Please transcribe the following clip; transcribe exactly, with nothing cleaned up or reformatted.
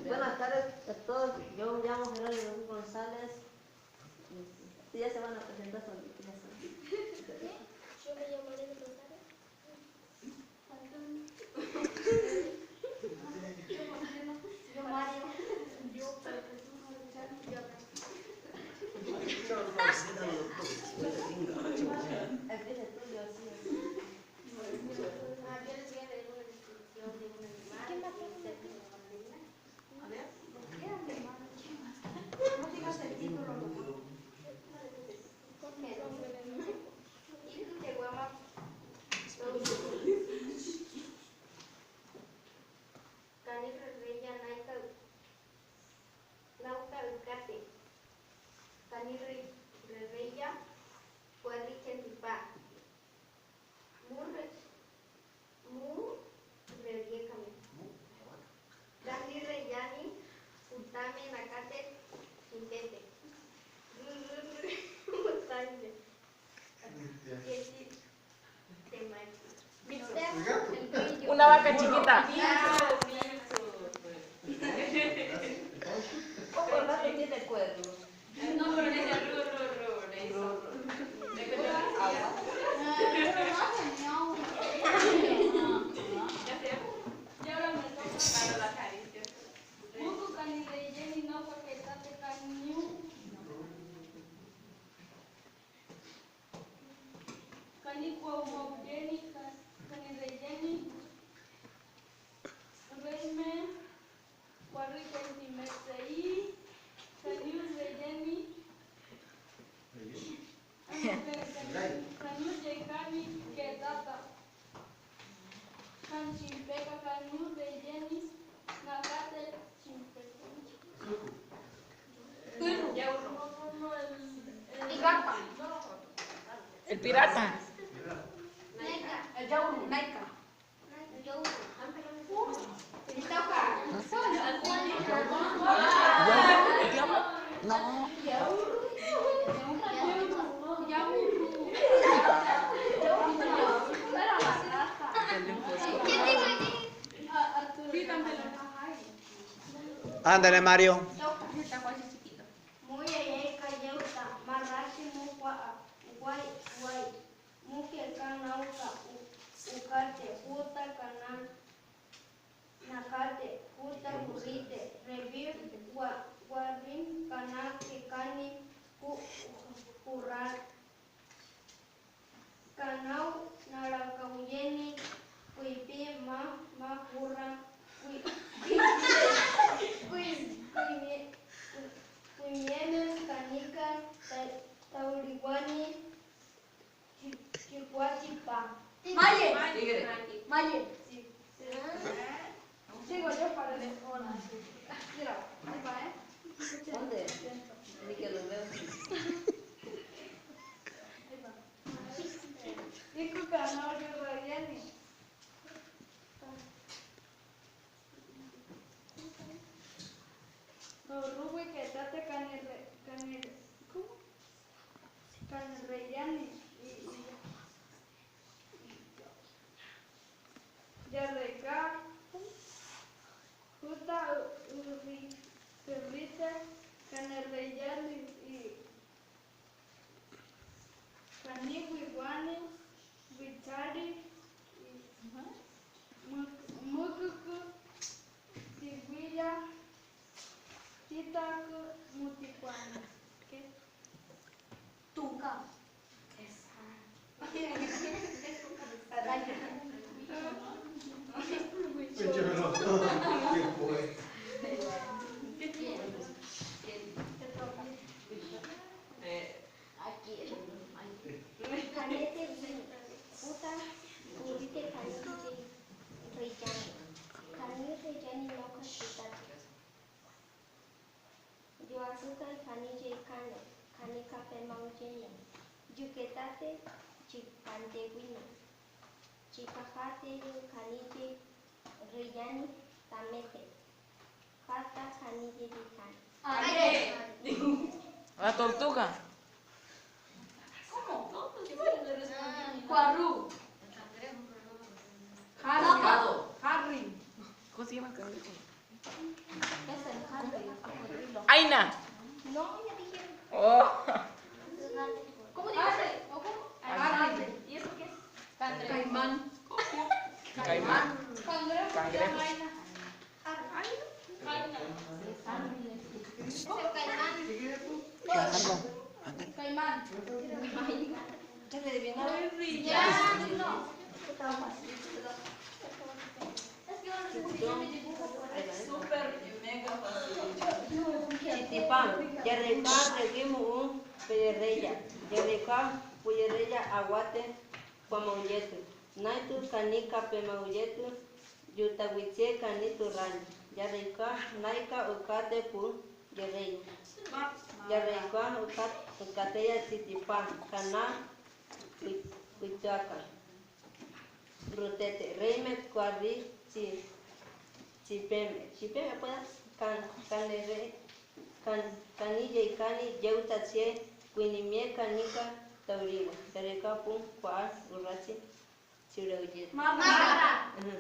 Buenas tardes a todos. Yo me llamo Jerónimo González. Ya se van a presentar solitos, ya saben. Yo me llamo Alex González. Yo Mario. Yo Pedro. Yo Empieza tú, yo sí. Ah, yo les voy a leer una descripción de un animal. A ver. No digas el título, no. Ikɨ kewama. Kani rereya naika, nauka ükate. Kani re-, rereya kuarike tipa. Mu re-, mu reriekame. Kani reyani kutame nakate sintete. Ru, ru, ru, mutaine. Yesi temaki. Una vaca chiquita. Ojo, no tiene cuernos. No, pero le dice ru, ru, ru, le hizo. Agua. Ya se, ya ahora me toca para la caricia. Muku kani reyeni no paketate kaniu. Kani kuau mau yeni, ka-, kani reyeni. Reime, kuarike ti metsei, kaniu reyeni. Kaniu yeikani ke tata. Kan chimpeka kaniu reyeni, nakate chimpeka. Pirata. El pirata. El yauru. Naika. No. Ándale, Mario. Muyeyei kayeuta, marashi mukwaa, wai, wai. Muke ka nauka u-, ukate, huta kana, nakate, huta hurite, revi wa-, warin kana kekani hu-, hura, kanau narakauyeni, kuipi ma-, mahura, kui-, kui-, kui-, kuimie-, kui-, kuimiemes kanika ta-, tauriwani, Chi-, chikuatipa. Maye. Maye. Sí. Sigo yo para el, hola. Mira, ahí va, ¿eh? ¿Dónde? Ni que lo veo. Ahí va. Iku kanau reyani. Ruwi ketate kani re-, kani re-, ¿cómo? Kani reyani y, y, y ya reka, huta u-, uri-, urite kani reyani y Kani wiwani, witsari, mük-, mükükü, tiwiya, titakü, mutikwani. ¿Qué? Tuka. Esa. Te toca. Kanetewini, huta urite kani reyani. Kani reyani no kasutate. Yuasukai kani yeikane, kani kape mau yeni. Yuketate chikantewini. Chikajate kani ye reyani tamete. Jata kani yeikane. La tortuga. ¿Cómo? Kuarú. Harry. Harry. ¿Cómo se llama el cangrejo? ¿Qué es el jandri? Aina. No, ya dije. Oh. ¿Cómo dice? ¿O cómo? Jandri. ¿Y eso qué es? Caimán. Caimán. Cangrejo. Cangrejo. Caimán. Ya le adivinó. Ya. Súper mega fácil. Chitipá, ya reiká rewí mu'ú peyerreiya, ya reiká puyerreiya awate pema'uyétɨ. Naitɨ kanika pema'uyétɨ, yutawitsíe kanitɨ rani. Ya reiká naika ɨkate puyerreiya. Ya reikó ɨka-, ɨkateya Chitipá, kaná pü-, pütüaka. Rutete, reime kuarí chi-, chipeme. Chipeme pueda kan-, kanere-, kan-, kaniyei kani yeutatsie kwinimie kanika tauriwa. Ya reikó pü kua'a uratsí chiureuyeri. Mamá. Ajá.